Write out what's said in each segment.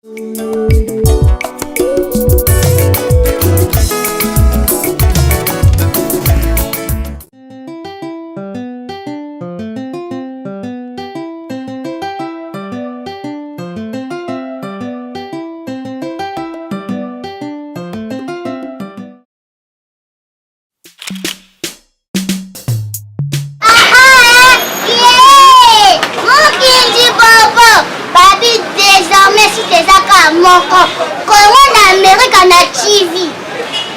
Moko kongo na amerika na tv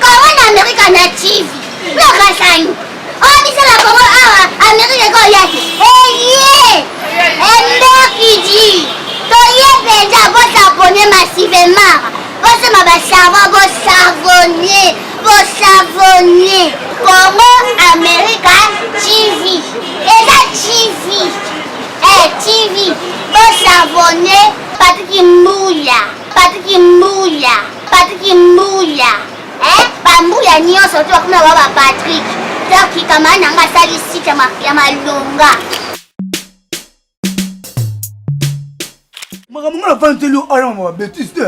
kongo na amerika na tv lokasani oyo biso na kongo awa amerika ekoya te eye emberkidi toye mpenza bosabone massivement bosomba basavon bosavone bosavone congo america tv eza tv eh, tv bosavone patiki mbuya patiki mbuya patiki mbuya eh, bambuya nyonso to bakoma ba ba patrik donc kamara na nga asali site ya malonga Makambo nga nafandeli yo awa na babetise te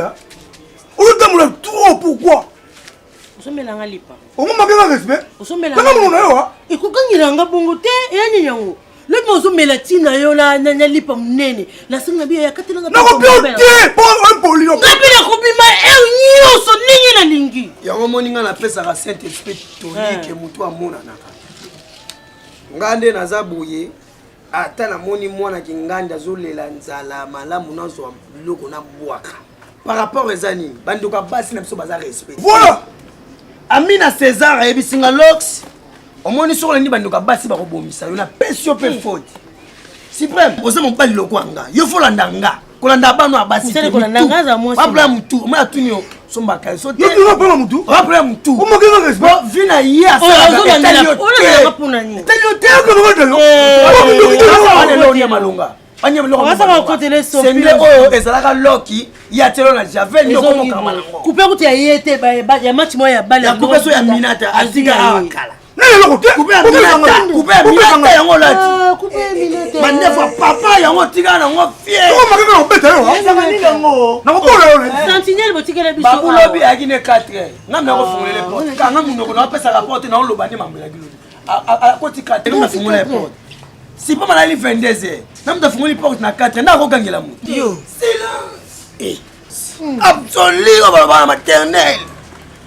ozotambola trop pourquoi? Osombela nga lipa, okomaka nga respect, kanga mongo na yo. Ekokangela nga bongo te, eya nini yango? Lobi ozomela ntina yo na lipa monene, nasengi na biyo ya katelanga. Nakopio te mpo impoli yo. Nga mpe nakobima heure nyonso ndenge nalingi. Yango omoni nga napesaka Saint Esprit tolike motu amonanaka nga nde naza boye. Ata namoni mwana kingandi azolela nzala, malamu nazwa biloko nabwaka par rapport eza nini? Bandeko ya basi na biso baza respect. Voilà. Amina César ayebisi nga lox omoni soki olandi bandeko ya basi bakobomisa yo, napesi yo mpe faute suprême. Oza mobali lokwa nga, yo folanda nga kolanda bano ya basi te mutu omoi atuni yo sombaka yo so te mutu ya mutu vi na ye asalaka etali yo te etali yo te malonga sende oyo ezalaka loki ya tielo na javel nde okomokama nango coupe kutu ya ye te ya match moko ya bale ya coupe so ya minata atika awa kala na eloko te. Coupe ya minata, coupe ya minata yango olati mandefu ya papa yango otikala nango fier. Makaka nakobeta yo, nakobola yo. Sentinelle botikela biso. Babulobi ayaki ne 4 heures, nga mna kofungolele porte, kanga monoko na apesaka porte naoloba nde mambo elaki lobi akotika te. Nafungola ye porte sipa malali 22 heures na moto afungoli porte na 4 heures nde akokangela moto yo. Silence absolu oyo balobaka na maternelle.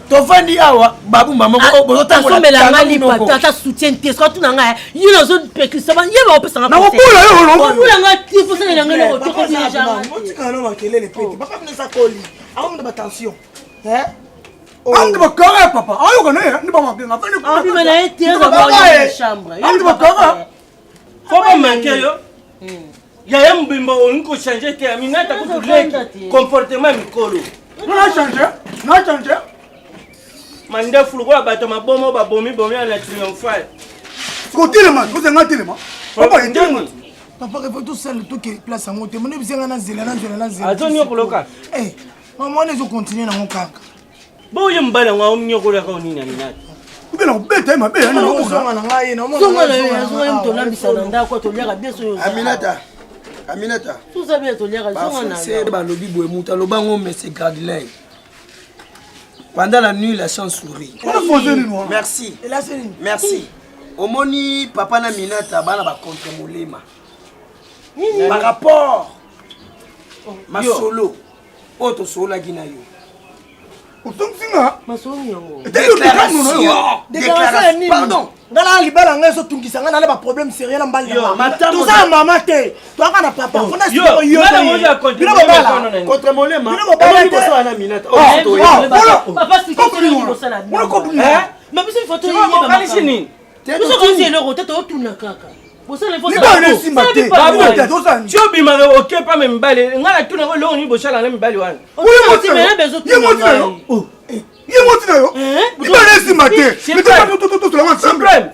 Tovandi awa babumba moko bozotambola nga lipa ata soutien te. Soki atuna ngai ye nazopekisa ye bakopesanga. Nakobola yo. Kobola nga te, fosalela ngai eloko te kodeja. Otikala no makelele pete, papa bino eza koli aomona batension. Andi bakanga ya papa ayoka na ye ndi bamakenga. Abima na ye te, aza chambre. Andi bakanga. Fo bamanke yo yaya mobimba olingi kochange te. Aminata kutu leki comportement ya mikolo. Na change, na change. Mandefu lokola bato maboma babomi bomi ya na triomphal. Kotelema ozanga telema papa etelema. Papa revo tosala toke place yango te mone bisenga na zela na nzela na zela. Azonyokoloka. Mama wana ezokontinue nango kaka. Boye mobali yango aonyokolaka onini Aminata? Mpe nakobeta ye mabe. Zonga na ngai. Zonga na yo, zonga ye moto olambisa na ndako, toliaka biso oyo. Aminata, Aminata. Toza bien, toliaka, zonga na yo. Balobi boye, moto aloba ngo mais Gradley: pendant la nuit la chance sourit. Merci, merci. Omoni papa na Minata bana bacontre molema par rapport masolo oyo tosololaki na yo. Osongisinga. Déclaration, pardon, nga na libala ngai ezotungisa ngai nana baproblème sérieux na mbali. Toza na mama te, toyaka na papa. Bino bobala contre molema na Minata. Biso nini? Biso kosi eloko te, tootuna kaka. Ti obimaka okepa me mibali, ngai natunaka eloko nini bosala na mibali wana? Ye moti na yo libala esimba te. Tosolanga ensemble.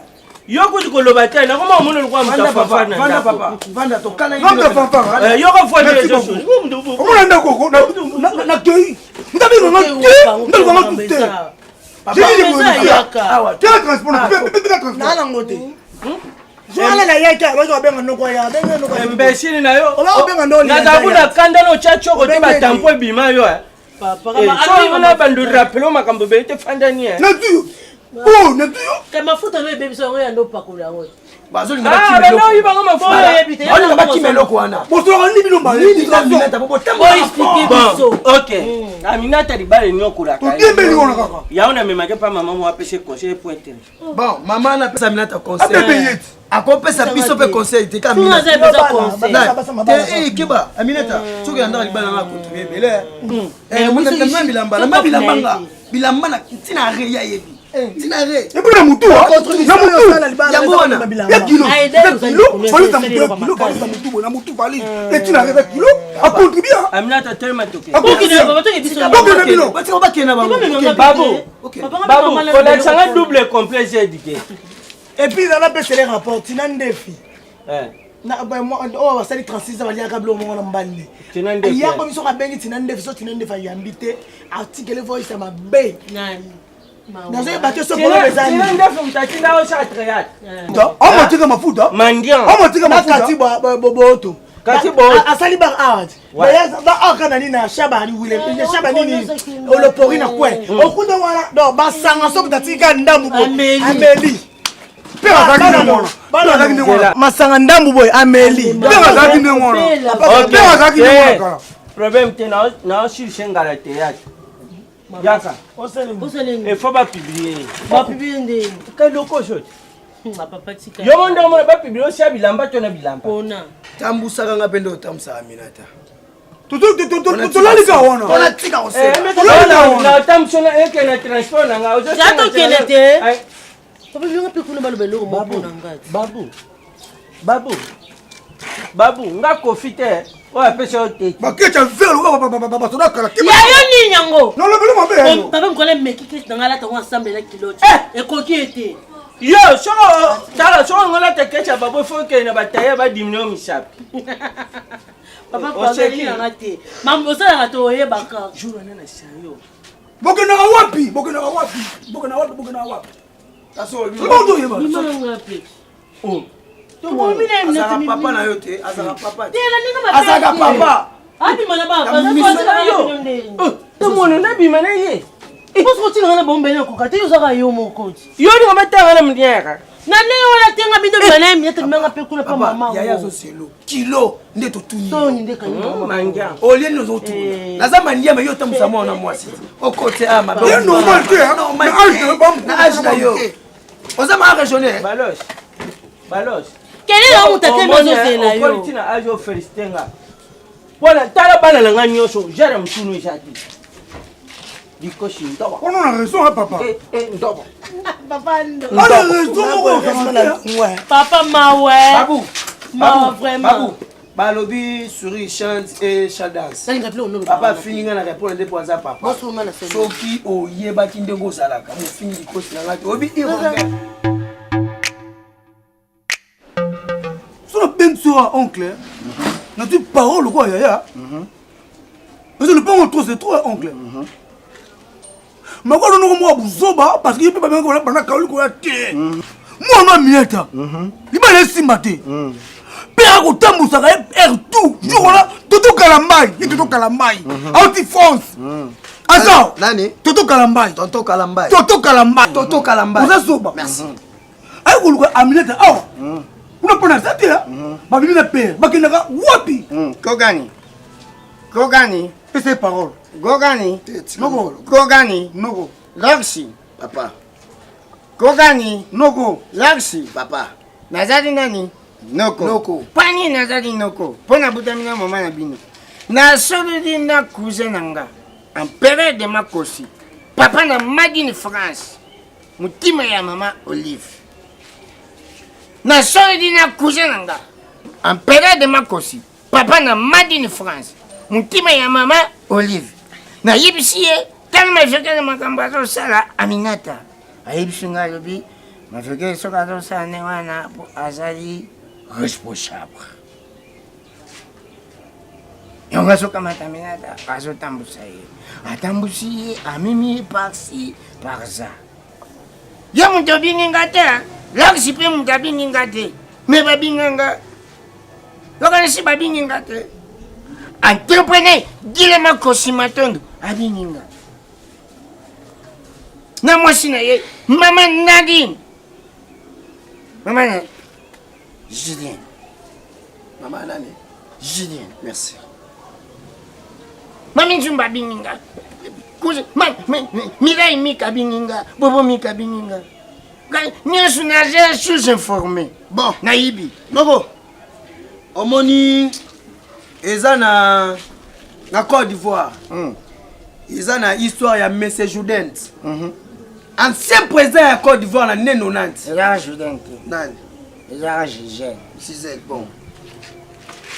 Yo kutu koloba te, nakoma omona lokola moto afafa na yoko. Omona ndako nakei ndabenganga te, ndalukanga tu te. Nango te. Jour na yaki abaki babenga noko ya abenga noko. Imbécile na yo. Oba obenga ndoni. Naza kuna kanda no cha choko te ba tampo ebima yo. Papa so wana bandu rappelo makambo ebele te fanda nie. Na tu. Oh, na tu yo. Ka mafuta no ebebisa yango ya ndo pakola yango. Bazolinga bakima eloko. Bazoyiba ngo mafuta. Bazolinga bakima eloko wana. Bosolaka nini bino mbala? Nini na Aminata bo botambola. Expliquer biso. OK. Aminata libala enyokolaka. Todiembeli wana kaka. Yango namemaki mpa mama mo apesi conseil point te. Bon, mama napesa Aminata conseil. Abebe yeti. Akopesa biso mpe conseil te ka Aminata. Keba Aminata soki andaka libala nga contribue ebele. Na bilamba, na bilamba nga. Bilamba na ntina re ya yebi. Ntina re. Epuis na mutu na mutu. Yango wana. Ya kilo. Ya kilo. Valise na mutu ya kilo, valise na mutu boye na mutu valise. Etina re ya kilo. A contribue. Aminata telema toke. Bokende bino. Batika bakende bango. Babu. Babu, kolakisa nga double complet j'ai éduqué. Et puis nana pesele rapport tina ndefi. Oyo basali 36 ans baliaka biloko moko na mobali ne ayako biso abengi tina ndefi so tina ndefi ayambi te atikele voice ya mabe nazoyeba te soki amotika mafuta amotika boto asali bar art baarka na nini na shabani wile shaba nini olopori na kwe okunda wana donc basanga soki tatika ndambu boye ameli masanga ndambu boye ameli problème te naosilise ngala théâtre yaka il faut bapublie bapublie nde kaloko sote yo mo nde omona bapublie osia bilamba to na bilamba tambusaka nga mpe nde otambusaka Aminata. Tolalika wana. Tonatika kosela. Natambusa na eke na transport na nga. Tokende te. Papa binga mpe kuna baloba eloko moko na ngai. Babu. Babu. Babu, nga Kofi te. Oyo apesa yo te. Baketya vert lokola basoda kala. Ya yo nini yango? Nalobeli mabe ya yo. Papa mokolo emeki kesi na ngai alata yango ensemble na kilote. Ekoki ye te. Yo, soko tala soko ngo lata kesi ya babu ifo okende na bataya badimine yo misapi. Papa pardon nanga te. Mambo osalaka to oyebaka. Jour wana na sayo. Bokendaka wapi? Bokendaka wapi? Bokendaka wapi? Bokendaka wapi? Azalaka papa na yo te, azalaka papa te. Azalaka papa. Abima na ba. Tomona nabima na ye. Poso kotinga na bombe na koka te ozaka yo moko. Yo ndinga batanga na mdiaka. Na ndenge wana tenga bindo bima na ye miete bimanga mpe kuna pa mama. Yaya azoselo kilo nde totuni. Soni nde kangi. Mangia. Olie nini ozotuna? Naza mandia me yo otambusa mwana mwasi. Okote a mabe. Ye normal te. Na âge na yo. Na âge na yo. Oza ma raisonner. Balos. Balos. Kele yo mutu ate bazozela yo. Okoli tina âge o félicité nga. Mpona tala bana na nga nyonso jere mosunu eza te. Likosi ndobo. On a raison hein papa. Eh eh ndobo. Papa ndobo. On a raison moko. Papa mawe. Babu. Mawa vraiment. Babu. Balobi souris chante et chadance. Papa afingi nga na répondre nde po aza papa. Soki oyebaki ndenge ozalaka mofingi likosi na nga te oyebi irongel. Soki nabengi so ya oncle nazwi parole lokola yaya parce que lopango trop c'est trop ya oncle makolo noko moko buzoba parce que ye mpe babengaki bana kaoli koya te mwana Aminata libala esimba te mpe akotambusaka ye air tout jour wana totokala mai ye totokala mai auti France aza Nani? Totokala mai. Tonton Kalambai. Totokala mai. Tonton Kalambai. Oza zoba. Merci. Ayi koluka Aminata awa kuna mpo na za te babimi na pere bakendaka wapi? Kogani. Kogani. Pesa ye parole. Gogani. Noko. Gogani. Noko. Roxy. Papa. Gogani. Noko. Roxy. Papa. Nazali nani? Noko. Noko. Pani nazali noko. Mpo nabutami na mama na bino. Nasololi na cousin na nga. Empereur de Makosi. Papa na Madine France. Mutima ya mama Olive. Nasololi na cousin na nga. Empereur de Makosi. Papa na Madine France. Mutima ya mama Olive. Nayebisi ye tala mavekele makambo azosala Aminata. Ayebisi ngai alobi mavekele soki azosala ndenge wana po azali responsable. Yango azokamata Aminata azotambusa ye. Atambusi ye amemi ye par-ci par-ça. Ye moto abingi nga te, Lakisi mpe moto abingi nga te. Me babinga nga. Yokanisi babingi nga te. Entrepreneur Gilema Kosimatondo abingi nga. Na mwasi na ye mama Nadine. Mama na Julien. Mama nani? Julien. Merci. Mami Nzumba abingi nga. Mireille Mika abingi nga. Bobo Mika abingi nga. Nyonso naza sous informé. Bon, nayibi. Noko. Omoni eza na na Côte d'Ivoire. Eza na histoire ya Monsieur Joudent. Ancien président ya Côte d'Ivoire na ne 90. Ezaka Joudent te. Nani? Ezaka Gisèle. Gisèle, bon.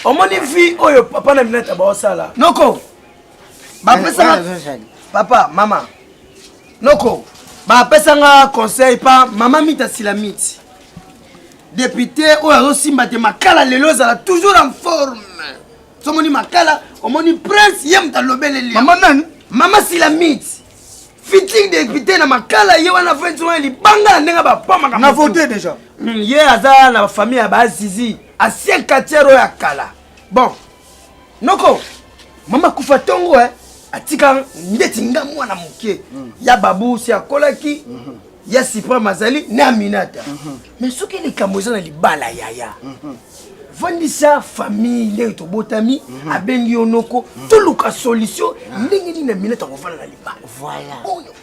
Omoni vie oyo papa na minata baosala. Noko. Bapesaka papa, mama. Noko. Bapesanga conseil pa mama Mita Silamiti. Député oyo azosimba te makala lelo ezala toujours en forme. Somoni makala, omoni prince ye moto alobeleli. Mama nani? Mama Silamiti. Fitting député na makala ye wana fenti wana libanga na ndenge bapamaka. Na voté déjà. Ye aza na famille ya ba Azizi, ancien quartier oyo ya kala. Bon. Noko, mama kufa tongo eh. Atika ndeti nga mwana moke. Ya babu si akolaki. Ya Cyprien Mazali na Aminata. Mais soki likambo eza na libala yaya. Vandisa famille ndenge tobotami, abengi yo noko, toluka solution ndenge nini Aminata akovanda na libala. Voilà. Oyo.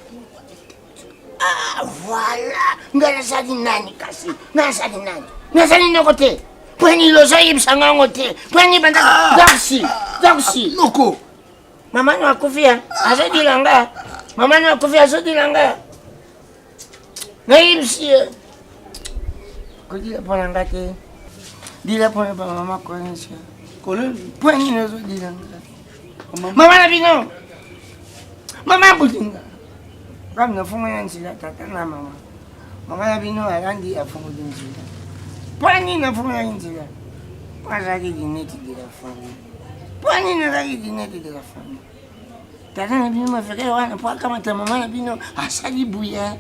Ah, voilà. Nga nazali nani kasi? Nazali nani? Nazali noko te. Pwani lozo yebisa nga yango te. Pwani banda Darcy, Darcy. Noko. Mama no akufi ya. Azodila nga. Mama no akufi azodila nga. Nayebisi ye. Kodila mpo na nga te. Dila mpo na bamama Kolensia. Mpo nini ozodila nga? Mama na bino. Mama abuti nga. Kami nafungola nzela tata na mama. Mama na bino alandi afungoli nzela. Mpo nini nafungolaki nzela? Mpo azalaki linete de la famille. Mpo nini azalaki linete de la famille? Tata na bino mafeke wana mpo akamata mama na bino asali buya.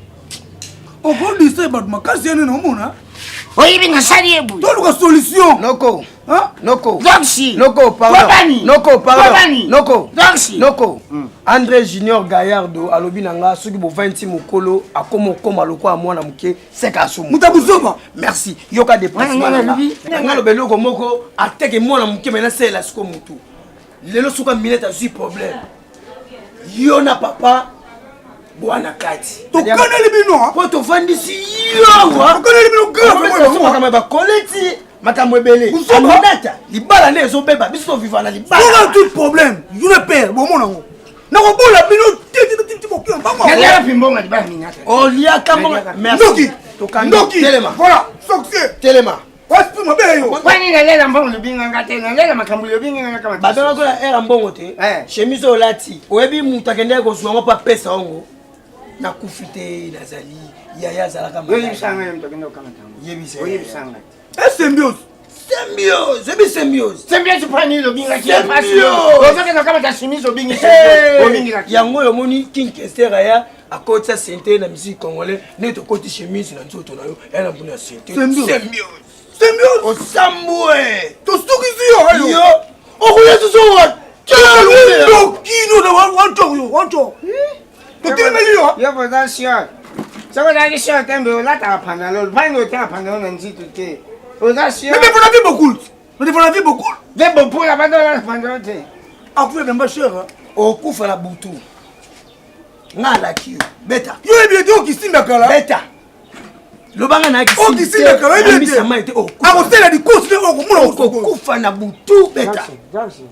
Okodisa bato makasi ya nini omona? Oyebi nasali ye buya. Toluka solution. Noko. Hein? Noko. Darcy. Noko, pardon. Kobani. Noko, pardon. Kobani. Noko. Darcy. Noko. André Junior Gallardo alobi na nga soki bovandi mokolo akoma okoma lokola mwana moke seka asumu. Moto akozoba. Merci. Yoka déplacement Wana na nga. nalobi. Nga loba eloko moko ateke mwana moke mais nasalela siko motu. Lelo soki minute azwi problème. Yo na papa bwana kati. Tokaneli bino. Po tovandisi yowa. Tokaneli bino grave. Makambo ya bakoleti. Makambo ebele. Buzoba. Aminata, libala nde ezobeba biso toviva na libala. Soki tout problème, yo le père, bomona ngo. Nakobola bino te te te te bokiyo mbango. Nalia wapi mbongo ya libala Aminata? Oliaka mbongo. Merci. Ndoki. Tokangi. Ndoki. Telema. Voilà, succès. Telema. Esprit mabe yo. Kwani nalela mbongo lobinga nga te, nalela makambo lobinga nga kama. Babengaki na aire ya mbongo te. Chemise oyo olati, oyebi moto akendaki kozwa yango mpo apesa yango. Nakufi te, nazali yaya azalaka malade. Oyebisa nga ye moto akendaki kokamata yango. Yebisa ye. Oyebisa nga te. Symbiose. Symbiose, oyebi symbiose. Symbiose mpo nini obingaki ye pasi? Symbiose. Ozokende kokamata chemise obingi Hey! symbiose. Obingaki. Yango oyo omoni King Kester aya akotisa sente na musique congolais nde tokoti chemise na nzoto na yo ya na mbuna ya sente. Symbiose. Symbiose. Symbiose. Osambwe. Tosukisi yo ayo. Yo okoya susu wa Ndoki no na wancho yo wancho. Totelemeli yo. Yo boza short. Soki ozalaki short te mbe olataka pantalon, mpo nini otaka pantalon na nzito te? Oza short. Mais devant la vie beaucoup. Mais devant la vie beaucoup. Ve bopula banda olata pantalon te. Akufa na cher. Okufa na butu. Nga alaki yo. Beta. Yo yebi ete okisimba kala. Beta. Lobanga na Okisimba kala yebi ete. Ambisa mai te okufa. Akosela likosi te okomona Okokufa na butu beta. Jackson, Jackson.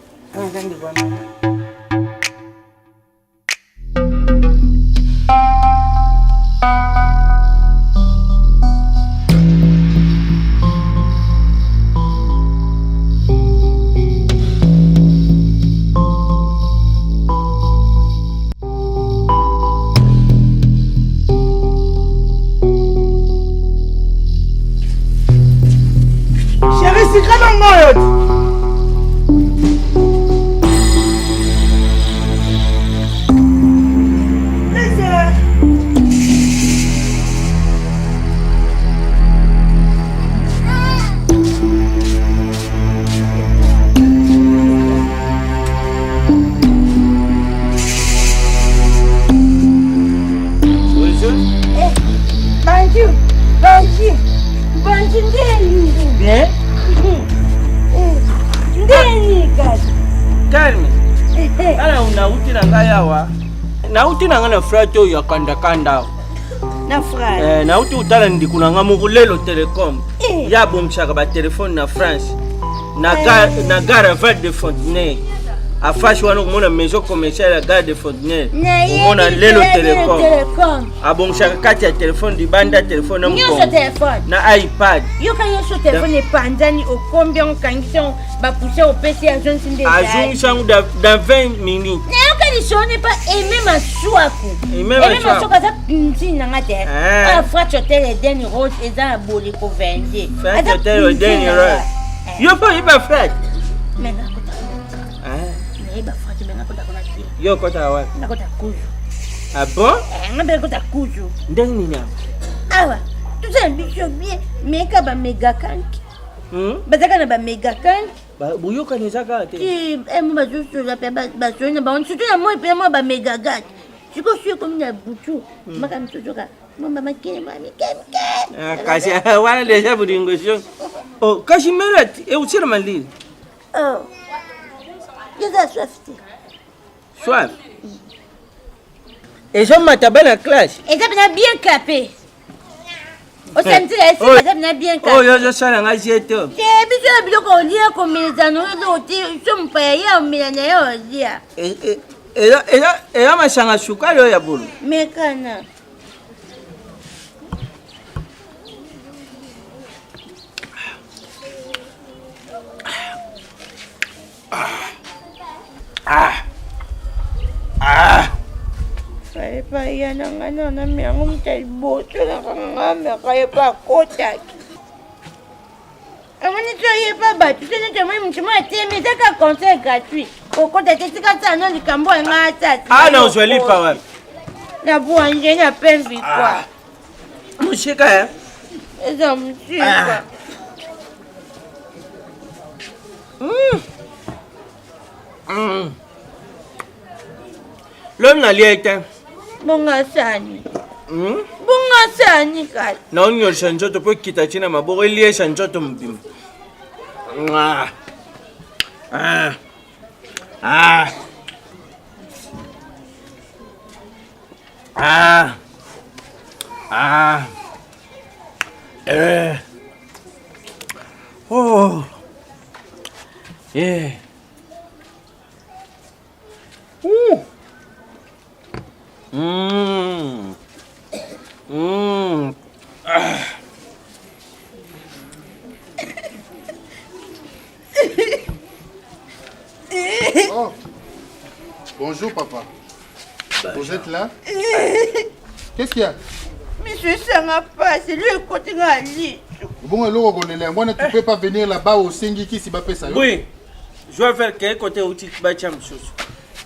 Chérie, sikana ngoyo. Nauti na ngai awa. Nauti na ngai na frate oyo ya kandakanda awa. Na frate. Eh, nauti kotala ndeko na ngai moko lelo telecom. Eh. Ye abongisaka batelefone na France. Na eh. gare na gare Val de Fontenay. Afasi wana okomona maison commerciale ya gare de Fontenay. Omona lelo telecom. Abongisaka kati ya telefone libanda telefone na mokongo. Na iPad. Yoka nyonso telefone epanzani okombi yango okangisi yango bapoussière opesi ye azongisi nde azongisi yango dans 20 minutes nayoka lisolo ne pa aime masuaku aime masuaku aza nzini na nga te ah. French hotel Eden Rose eza na boliko 22 French hotel Eden Rose yo mpe oyeba French mais nakota nayeba French mais nakota kuna te yo okotaka wapi nakota kuzu ah bon eh, nga mpe nakota kuzu ndenge nini awa awa tozala biso bien meka bamegakanki Hmm? Bazaka na ba mega kan. Ba boyokani eza kaka te. Ti eh mo bazosola pe basoli na bango surtout na moi pe mwa ba mega gat. Sikoyo soki ekomi na butu hmm. maka mosusu ka mwa ba makele mwa mike mike. Ah, kasi wana deja bolingo sio. Oh, kasi mela eutsila malili. Oh. Eza soif te. Soif. Ezomata bana classe. Eza pena bien capé. osanzila esi eza pena bien capé. Oyo ozosala nga je te. Te biso ya biloko olia komeleza no eloko te so mopaya ye omela na ye olia. Eza masanga sukali oyo ya bolo. Mekana. Ah. Ah. Epai ya na ngai na na yango moto ya liboso nakanga ngai meka ye mpe akotaki amoni so ye mpe bato so neti amoni moto mo atemi eza kaka conseil gratuit kokota te tika sala no likambo ya ngai asasi ah na ozwa lipa wapi na bwanje na pembi kwa ah. mosika eh? eza mosika ah. Mm. Mm. Lobi nalia te. Bonga sani. Mm? Bonga sani kasi. Naonyolisa nzoto mpo ekita ti na maboko eliesa nzoto mobimba. Ah. Ah. Ah. Ah. Ah. Eh. Oh. Eh. Ouh. Mmh. Mmh. Ah. Oh. Bonjour papa. Vous êtes là Qu'est-ce qu'il y a Monsieur esanga pasi lui ekoti nga lisu. Bongo eloko kolela yango wana tu peux pas venir là-bas osengi kisi bapesa yo. Oui. Je vais faire quel côté outi batia mosusu.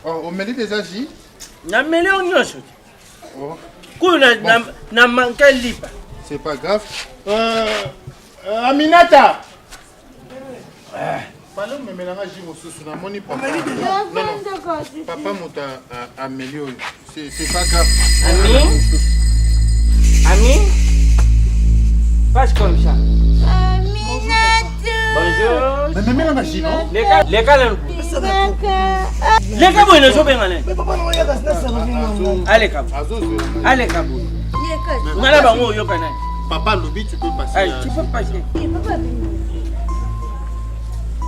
Oh, omeli déjà jus? Nameli yango nyonso. Oh. Kuyu na, bon. na, na manke lipa. C'est pas grave. Euh, euh, Aminata. Fallait omemela nga jus mosusu namoni papa. Non, non. Papa moto ameli oyo. C'est pas grave. Ami? Ami? Passe comme ça. Aminata. Bonjour. Mais memela nga jus non? Leka leka nanu. Leka boye nazobenga nani? Aleka. Aleka boye. Nga na bango oyoka nani? Papa alobi tu peux passer. Tu peux passer.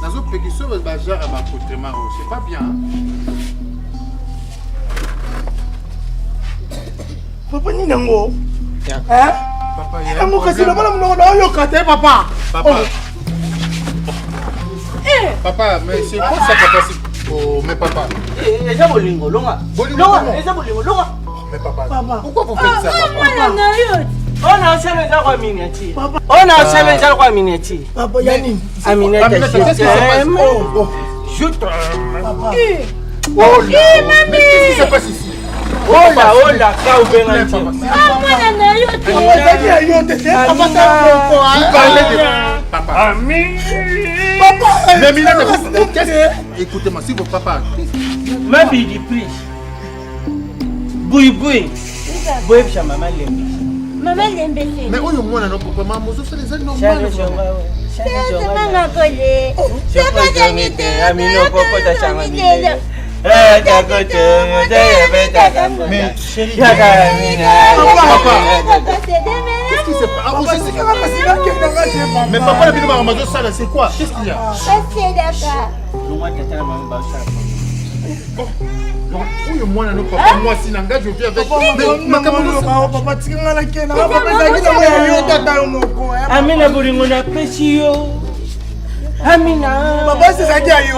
Nazopekisa oyo bagenre ya baaccoutrement oyo c'est pas bien. Papa nini yango? Yango kasi loba na monoko na oyoka te papa. Papa. Oh. Papa, mais c'est quoi ça papa? Oh, mais papa. Eza bolingo, longa. Bolingo, longa, eza bolingo, longa. Mais papa, papa. pourquoi vous faites ça papa? Mwana na yo. On a osala eza kwa miniature. On a osala eza kwa miniature. Papa, ya nini? Aminata, qu'est-ce qui se passe? Oh, oh. Je t'aime. Papa. Oh là. Mais qu'est-ce qui se passe ici? Ola, ola, ka obenga nti. Ah, mwana na yo te. Ezali ya yo te, te papa ta moko. Vous parlez de papa. Ami. Papa. Mais Aminata, qu'est-ce Écoutez-moi, s'il vous plaît, papa. Mabidi, please. Bui bui. Boyebisa mama lembisa. Mama lembese. Mais oyo mwana no papa mama ozosala eza normal. Mama kole. Mais chérie, Qu'est-ce qui se passe? Mais papa, la vidéo Amazon ça c'est quoi? Qu'est-ce qu'il y a? Oyo mwana no papa mwasi na ngai je vis avec papa tika ngai nakenda papa ezalaki nango ya yo tata yo moko amina bolingo napesi yo amina papa ezalaki ya yo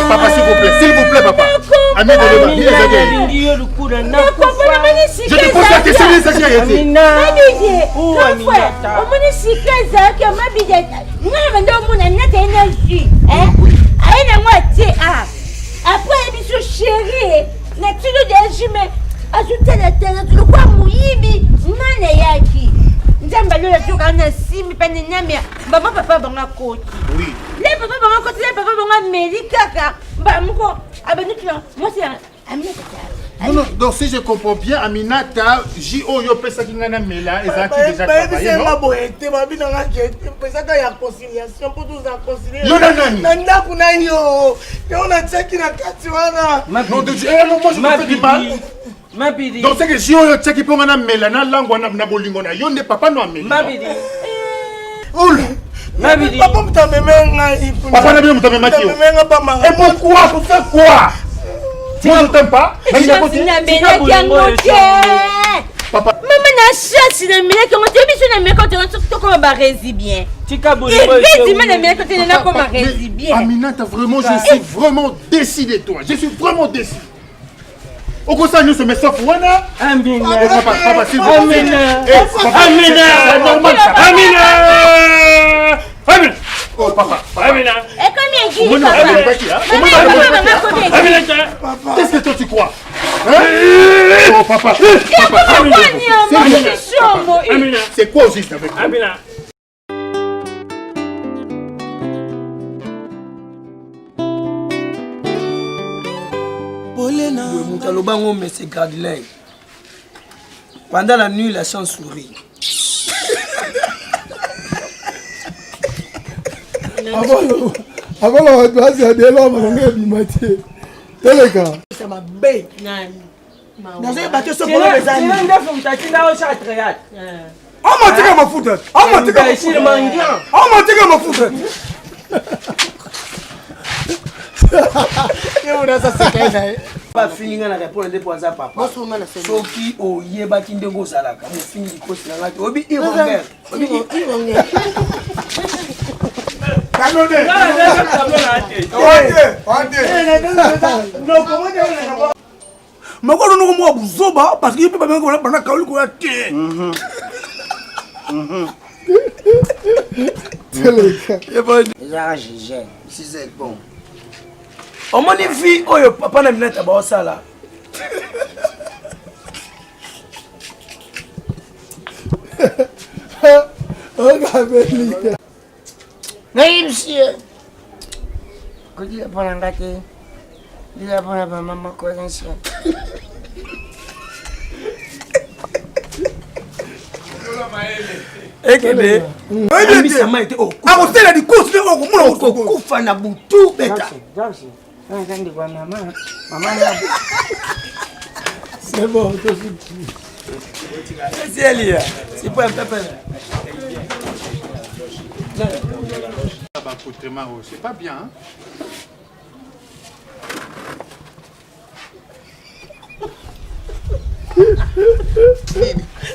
Papa, s'il vous plaît, s'il vous plaît, papa. Amina, nalingi yo lukula Je te pose la question, nini ezalaki ya ye te? Mabidi, omoni sika ezalaki ya mabidi ngai na banda omona nata ye na jus aye nango atie a après ayebi so chéri na tino de jus mais azotalatala lokola moyibi ngai nayaki nzambe alola tokaa na simbi mpe nenamia mama papa bango akoti le papa bango akoti le papa bango ameli kaka moko abandi tuna mwasi aminata. Non, non, donc si je comprends bien, Aminata, J.O. yo pesaki nga na mela, ezalaki déjà travaillé, non? Bayebisi boye te, babi na nga ke pesaka ya conciliation mpo toza concilier. Yo na nani? Na ndako na yo. Yo natiaki na kati wana. Non, de Dieu, eh, non, moi je te fais du mal. Mabidi. Donc c'est que J.O. yo tiaki mpo nga na mela na langwa na bolingo na yo nde papa no ameli. Mabidi. Oula. Mabidi. Papa moto ameme ngai. Papa na bino moto amemaki yo. Ameme nga pamba. Et pourquoi? Pour faire quoi? Moi je t'aime pas. Namelaki yango te. Papa. Mama na chance namelaki yango te biso namelaki yango te tokoma baresi bien. Tika bolingo. Effectivement namelaki te nakoma resi bien. Aminata, vraiment, je suis vraiment déçu de toi. Je suis vraiment déçu. okosala nyonso mais sauf wana. Amina. Papa, papa, s'il vous plaît. Amina. Eh, papa, Amina. c'est normal ça. Amina. Amina. Oh papa, papa. Amina. Ekomi egili Omoni papa. alobaki, hein? Mama Omoni papa alobaki. mama komi egili. Amina. Qu'est-ce que toi tu crois? Hein? Oh papa, papa, Amina. Amina. Amina. C'est quoi au juste avec toi? Amina. Moto aloba ngo mais c'est Gradley. Pendant la nuit, la chance sourit. Avant la base ya delo malonga ebima te toleka mabe nazoyeba te soki oloba eza nini. Ndefu mtatinda osha théâtre. Amatika mafuta. Amatika mafuta. Amatika mafuta. Bafingi nga na répondre nde po aza papa. Soki oyebaki ndenge ozalaka, mofingi likosi na ngai te. Oyebi ironger. Oyebi ironger. Kanode. Makolo noko mwa buzoba parce que yo mpe babengaka bana kaoli koya te. Ezalaka Gisèle. Gisèle, bon. Omoni vie oyo papa na Minata baosala. Nayebisi ye kolila mpo na nga te, lila mpo na bamama Corinthian. Ekende ambisama ete akosala likosi te okomona okokufa na butu beta. Aza ndeko ya mama, mama na C'est bon, C'est Elia. C'est pas un pépin. Bah, accoutrement, oh, c'est pas bien. Hein?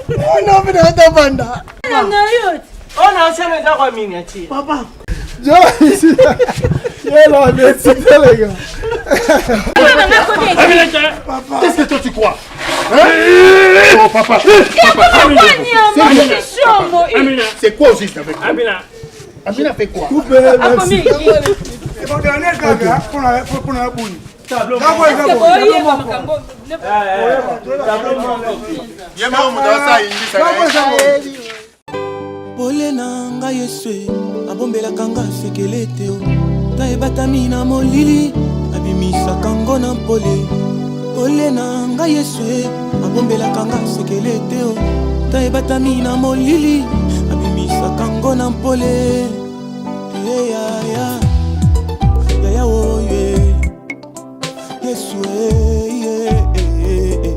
Oh non, mais non, banda. Oh non, c'est le gars miniature. Papa. Yela, merci les gars. Qu'est-ce que toi tu crois? Hein? Oh papa, papa, Amina. C'est quoi au juste avec toi? Amina. Amina fait quoi? Coupé, merci. C'est mon dernier gars pour la pour la boule. Ye moko moto asala yingisa na ye. Pole na ngai Yesu abombelaka nga sekele te o. Ta ebatami na molili abimisaka ngo na mpole. Pole na ngai Yesu abombelaka nga sekele te o. Ta ebatami na molili abimisaka Abimisaka ngo na mpole. Eh, yaya yaya oye Yesu eh, eh, eh, eh.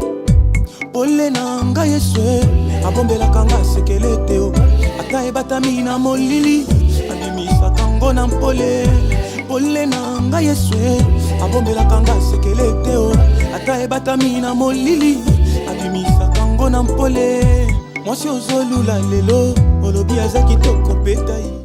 Pole na ngai Yesu eh. Abombelaka nga sekele te o. Ata ebatami na molili, abimisaka ngo na mpole. Pole na ngai Yesu eh. Abombelaka nga sekele te o. Ata ebatami na molili, abimisaka ngo na mpole. Mwasi ozolula lelo, olobi aza kitoko mpe tai.